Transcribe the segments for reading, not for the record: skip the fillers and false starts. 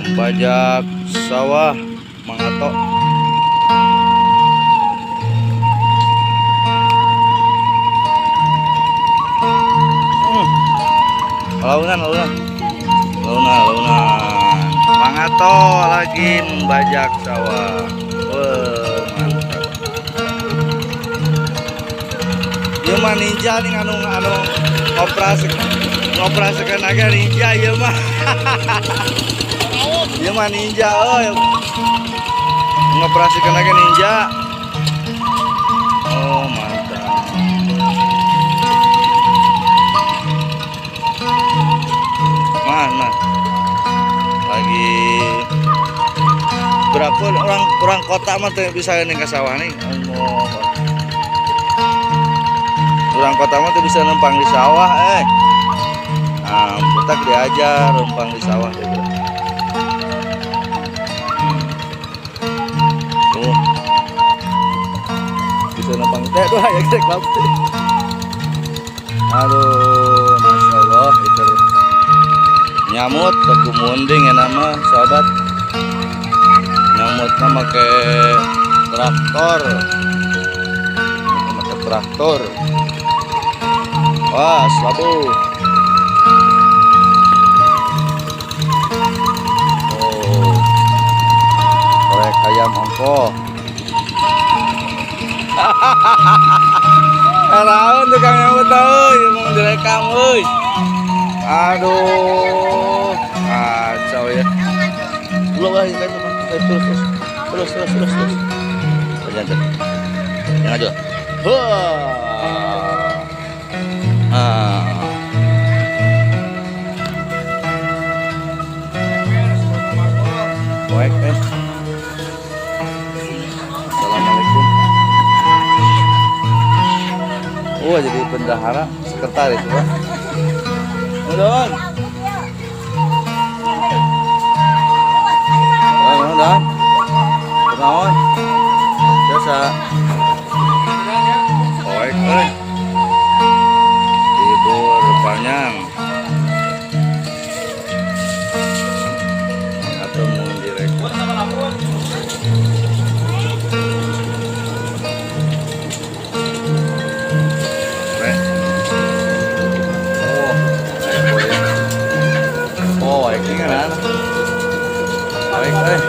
Membajak sawah Mang Ato. Launan, launan. Launan, launan. Mang Ato lagi membajak sawah. Wah, mantap. Ieu mah ninja nih, anu anu ngoperasi ngoperasikan aja ninja ieu mah. Ieu mah ninja euy. Ngoperasikan aja ninja. Oh, mantap. Mana? Lagi berapa orang orang kota mah teu bisa nih ke sawah nih. Allah. Orang kota mah teu bisa numpang di sawah eh. Nah, butak diajar numpang di sawah gitu. Tuh. Bisa numpang teh tuh ya kita klub. Aduh, masya Allah itu nyamut aku munding ya nama sahabat. Nyamutnya make traktor. Make traktor. Wah, labu. Oh. Korek ayam ongko. Raun tukang nyamut euy, mau direkam euy. Aduh, kacau ya. Belum lagi kan terus terus terus terus terus terus. Jangan jangan aja. Wah. Ah. Poek eh. Assalamualaikum. Oh, jadi bendahara sekretaris Pak. Udon. Oh, udon. Kunaon? Biasa. Poek euy. Libur panjang. Atau mau direkam. Re. Oh, ayo boleh. Oh, ini kan. Baik, eh.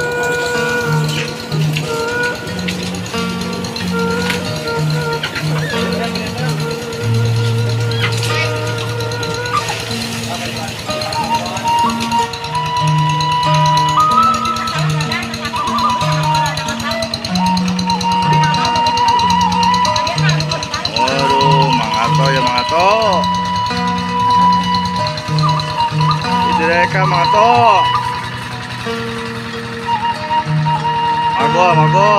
Aduh, Mang Ato ya Mang Ato. Direkam Mang Ato. Mago, mago.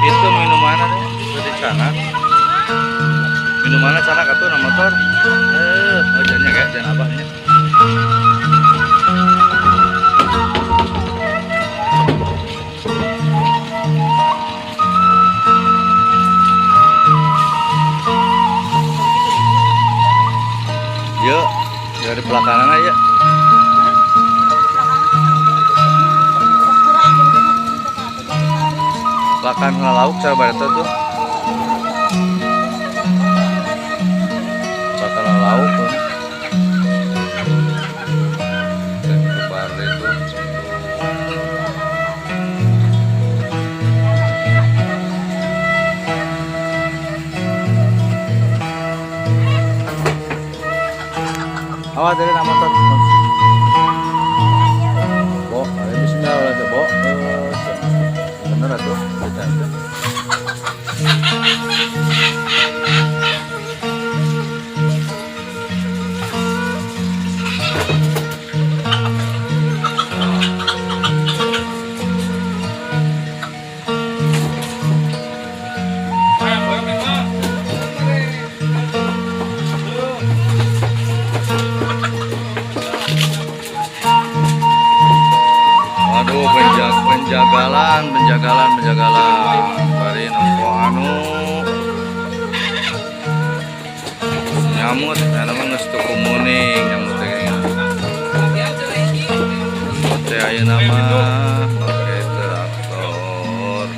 Itu minuman nih, dari sana. Minumannya sana katuh na motor. Eh, oh jangan kayak jangan abahnya. Yuk, dari belakang aja. Belakang lauk cara bareta tuh. Belakang lauk tuh. Kebar itu. Awas dari nama motor. Bo, ada bismillah lah, Bo. Bener atuh, kita itu. Penjagalan, penjagalan, penjagalan. Bari nempo anu nyamut, eta mah geus teu kumuning nyamut teh geuningan. Nyamut teh ayeuna mah make traktor.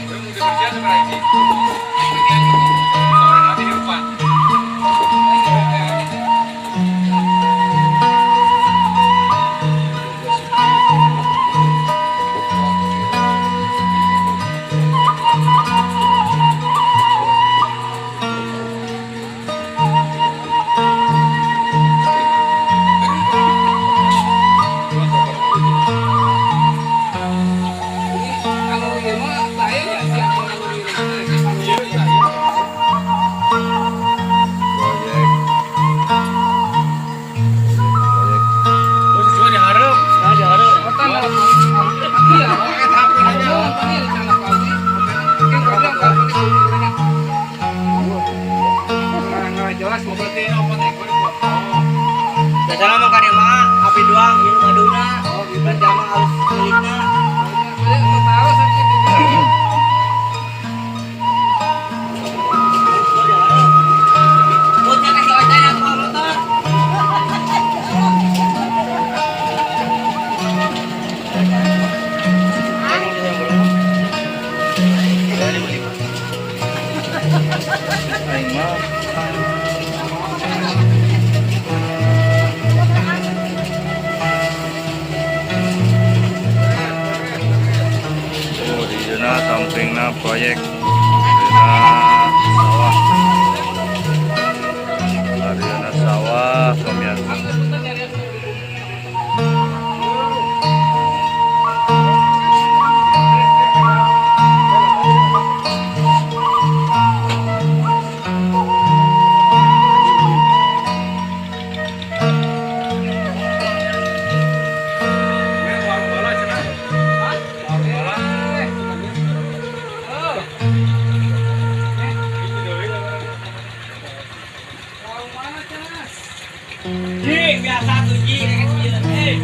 Proyek. Proyek. Jelas mau berarti Biasanya mah kan mah api doang ieu ngaduna. Oh, berarti mah harus milikna. Bocah kasih ojek yang bawa motor. Aing mah. Oh, di dina sampingna proyek. Dina sawah. Dina sawah pemirsa. Ji, biasa tuh Ji, kayak gitu. Eh.